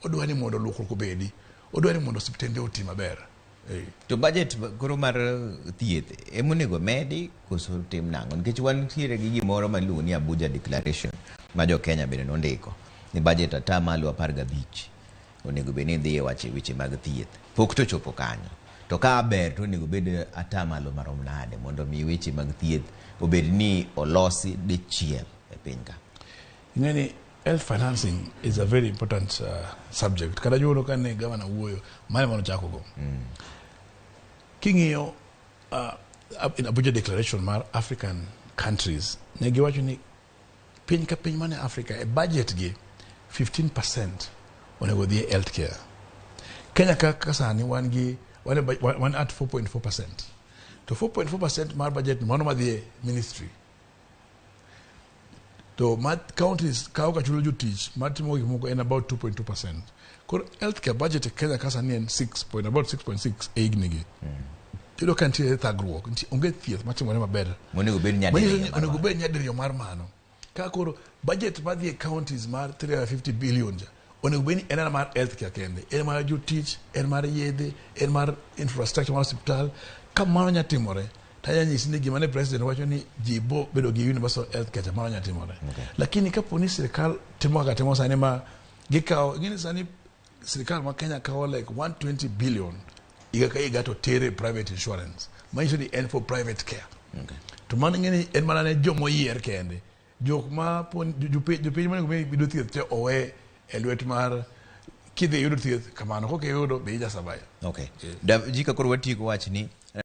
Odwa ni mondo lokruok obedi. Odwa ni mondo osiptende oti maber. Eh. To budget koro mar thieth emonego medi koso tim nang'o? Nikech wantiere gi gimoro ma iluongo ni Abuja Declaration ma jo Kenya bende nondiko ni budget 15% onego bed ni dhi e wache weche mag thieth. Pok to chopo kanyo. To ka ber to onego bed atamalo marom nade mondo mi weche mag thieth obed ni olosi dichiel e piny ka. Ing'e ni health financing is a very important subject. Kata juono kane gavana wuoyo, mane mano chako go. King'iyo in Abuja Declaration mar African countries, ne giwacho ni piny ka piny mane Africa e budget gi 15% onego dhi e healthcare. Kenya ka kaka sani wan gi wan, e wan at 4.4%. To 4.4% mar budget mano madhi e ministry. To ma counties kawo ka chulo jotich matimo gik moko en about 2.2%. Koro healthcare budget e Kenya ka sani en 6 point, about 6.6 e higni gi. Iyudo ka nitie thagruok, nitie onge thieth matimore maber. Monego bed Manyiso nyadiriyo ni mar onego mano. bed nyadiriyo mar mano. Ka koro budget madhi e counties mar 350 billion ja, onego bed ni en mana mar healthcare kende, en mar jotich, en mar yedhe, en mar infrastructure mar osiptal. Ka mano nya timore, to anya nyisi ni gima ne president wacho ni ji bo bedo gi universal healthcare cha mano nya timore. Lakini kapo ni sirikal timo kaka timo sani ma gikawo, ing'e ni sani sirikal ma Kenya kawo like 120 billion higa ka higa to tere private insurance. Manyiso ni en for private care. To mano ing'e ni en mana ne jomoyier kende. Jok ma pon jopiny monego bed ni yudo thieth te owe e lwet mar kidhi yudo thieth kamano kok iyudo be ija survive. Okay. Jika koro watieko wachni